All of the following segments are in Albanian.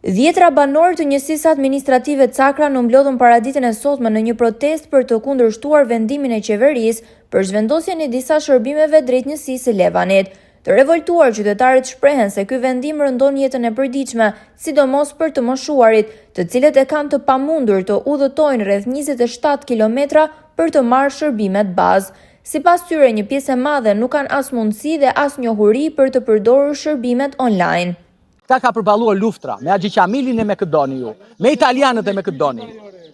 Dhjetra banorë të njësisë administrative Cakran u mblodhën paraditen e sotme në një protestë për të kundërshtuar vendimin e qeverisë për zhvendosjen e disa shërbimeve drejt njësisë së Levanit. Të revoltuar, qytetarët shprehen se ky vendim rëndon jetën e përditshme, sidomos për të moshuarit, të cilët e kanë të pamundur të udhëtojnë rreth 27 kilometra për të marrë shërbimet bazë. Sipas tyre, një pjesë e madhe nuk kanë as mundësi dhe as njohuri për të përdorur shërbimet online. Këta ka përballuar luftra, me Haxhi Qamilin e me kë doni ju, me italianët e me kë doni.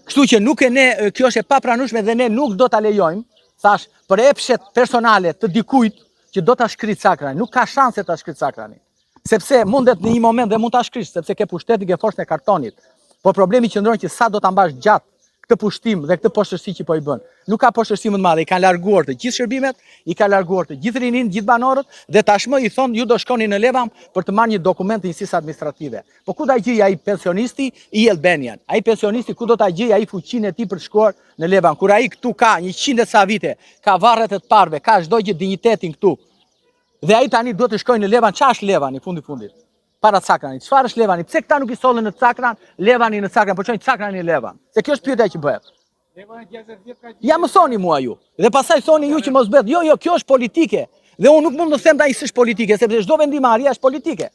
Kështu që nuk e ne, kjo është e papranueshme dhe ne nuk do ta lejojmë, thash, për epshet personale të dikujt që do ta shkrijë Cakranin, nuk ka shanse ta shkrijë Cakranin. Sepse mundet në një moment dhe mund ta shkrish, sepse ke pushtetin, ke forcën e kartonit. Por problemi qëndron që sa do ta mbash gjatë këtë pushtim dhe këtë poshtërsi që po i bën. Nuk ka poshtërsi më të madhe, i kanë larguar të gjithë shërbimet, i kanë larguar të gjithë rininë, gjithë banorët dhe tashmë i thonë ju do shkoni në Levan për të marrë një dokument të njësisë administrative. Po ku ta gjejë ai pensionisti e-Albanian? Ai pensionisti ku do ta gjejë ai fuqinë e tij për të shkuar në Levan? Kur ai këtu ka 100 e ca vite, ka varret e të parëve, ka çdo gjë dinjitetin këtu. Dhe ai tani duhet të shkojë në Levan, ça është Levani fundi fundit? Para Cakranit. Çfarë është Levani? Pse këta nuk i sollën në Cakran, Levani në Cakran, po çojnë Cakranin në Levan? Se kjo është pyetja që bëhet. Ja më thoni mua ju. Dhe pastaj thoni ju që mos bëhet. Jo, jo, kjo është politike. Dhe unë nuk mund të them tani s'është politike, sepse çdo vendimmarrje është politike.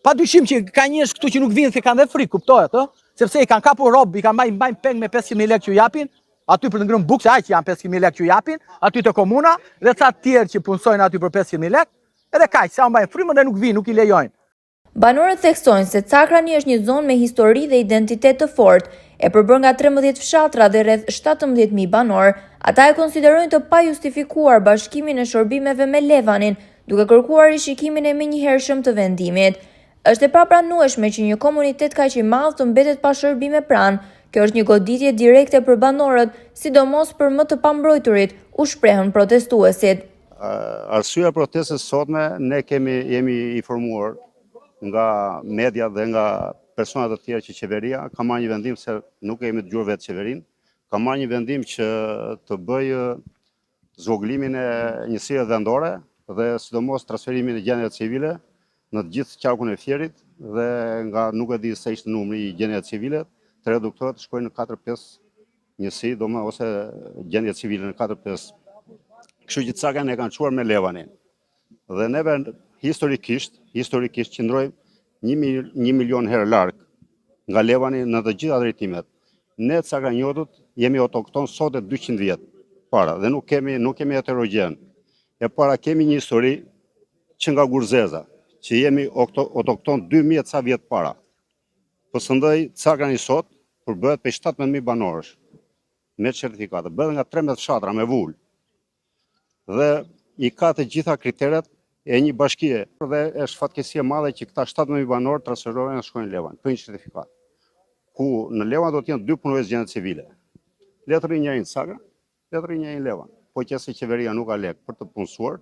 Pa dyshim që ka njerëz këtu që nuk vinë se kanë dhe frikë, kuptohet, ë? Sepse i kanë kapur rob, i kanë mbajnë mbajnë peng me 500.000 lekë që u japin, aty për të ngrënë bukë, se aq janë 500.000 lekë që u japin, aty te komuna dhe ca të tjerë që punësojnë aty për 500.000 lekë, Edhe kaq, sa u mbajnë frymën dhe nuk vijnë, nuk i lejojnë. Banorët theksojnë se Cakrani është një zonë me histori dhe identitet të fortë, e përbërë nga 13 fshatra dhe rreth 17.000 banorë. Ata e konsiderojnë të pajustifikuar bashkimin e shërbimeve me Levanin, duke kërkuar rishikimin e menjëhershëm të vendimit. Është e papranueshme që një komunitet kaq i madh të mbetet pa shërbime pranë. Kjo është një goditje direkte për banorët, sidomos për më të pambrojturit, u shprehën protestuesit. Arsyeja e protestës sotme, ne kemi jemi informuar nga media dhe nga persona të tjerë që qeveria ka marrë një vendim se nuk e kemi dëgjuar vetë qeverinë, ka marrë një vendim që të bëjë zvogëlimin e njësive vendore dhe sidomos transferimin e gjendjeve civile në të gjithë qarkun e Fierit dhe nga nuk e di sa ishte numri i gjendjeve civile, të reduktohet të shkojë në 4-5 njësi, domethënë ose gjendje civile në 4-5. Kështu që Cakranin e kanë çuar me Levanin. Dhe neve historikisht, historikisht qëndrojmë një, një milion herë larg nga Levani në të gjitha drejtimet. Ne Cakranjotët jemi autokton sot e 200 vjet para dhe nuk kemi nuk kemi heterogjen. E para kemi një histori që nga Gurzeza, që jemi autokton 2000 e ca vjet para. Po sëndoj Cakrani sot përbëhet prej 17.000 banorësh me certifikatë, bëhet nga 13 fshatra me vulë. Dhe i ka të gjitha kriteret e një bashkie dhe është fatkeqësi e madhe që këta 17.000 banorë transferohen dhe shkojnë në Levan për një certifikatë. Ku në Levan do të jenë dy punonjës gjendje civile. Le të rrinë njëri në Cakran, le të rrinë njëri në Levan. Po qe se qeveria nuk ka lekë për të punësuar,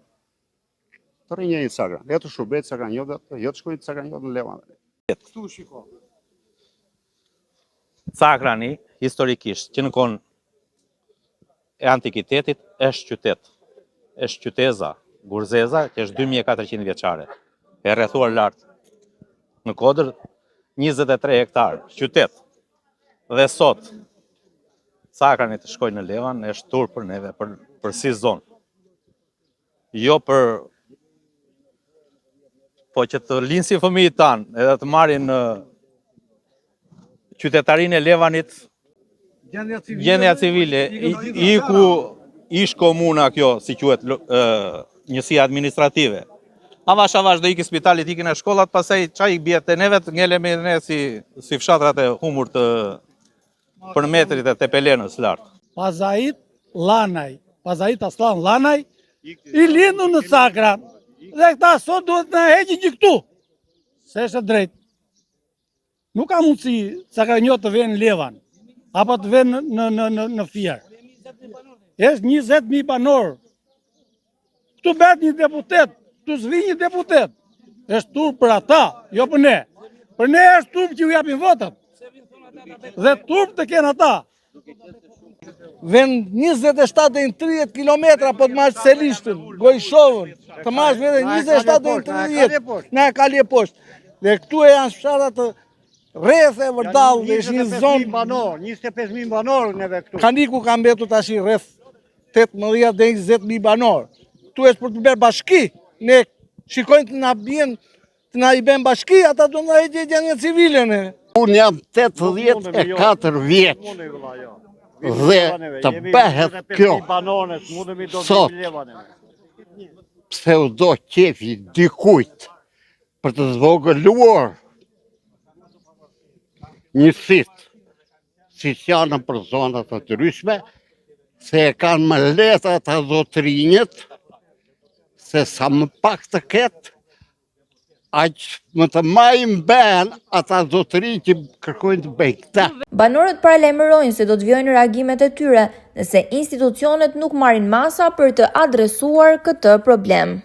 të rrinë njëri në Cakran. Le të shërbejë Cakranjotët, jo të shkojnë Cakranjotët në Levan. Këtu shiko. Cakrani, historikisht, që në kohën e antikitetit, është qytet. Është qyteza, Gurzeza, që është 2400 vjeçare. E rrethuar lart në kodër 23 hektar, qytet. Dhe sot, Cakrani të shkojë në Levan, është turp për neve, për, për si zonë. Jo për po që të lindin fëmijët tanë edhe të marrin qytetarinë e Levanit gjendja civile iku ish komuna kjo si quhet njësia administrative avash avash do iki spitalit ikin e shkollat pastaj ça i bie te neve të ngelemi ne si si fshatrat e humbur të Përmetit e Tepelenës lart. Pazait Llanaj, Pazait Asllan Llanaj, i lindur në Cakran. Dhe këta sot duhet të na heqin që këtu. Se është e drejtë. Nuk ka mundësi Cakranjot të venë në Levan, apo të venë në, në, në, në Fier. Është 20.000 banorë. Këtu bëhet një deputet, këtu s'vjen një deputet. Është turp për ata, jo për ne. Për ne është turp që u japin votat. Dhe turp të kenë ata. Ven 27 deri në 30 kilometra po të marrësh Selishtën, Gojshovën, të marrësh vetëm 27 deri në 30, na e kalje poshtë. Dhe këtu e janë fshatra të rrethe vërdallë dhe është një zonë banor, 25000 banorë neve këtu. Kaniku ka mbetur tash i rreth 18 deri 20000 banorë. Këtu është për të bërë bashki. Ne shikojmë të na bien, të na i bën bashki, ata do na heqin gjendjen civile ne. Unë jam 84 vjeç Mundemi vëlla, jo. dhe të bëhet kjo Banorë, mundemi do sot. të levaneve. pseudo qefi dikujt për të zvogëluar njësit si që janë për zonat të ndryshme, se e kanë më lehtë ata zotrinjët, se sa më pak të ketë, aq më të majmë bëhen ata zotrinj që kërkojnë të bëjnë këta. Banorët paralajmërojnë se do të vijojnë reagimet e tyre nëse institucionet nuk marrin masa për të adresuar këtë problem.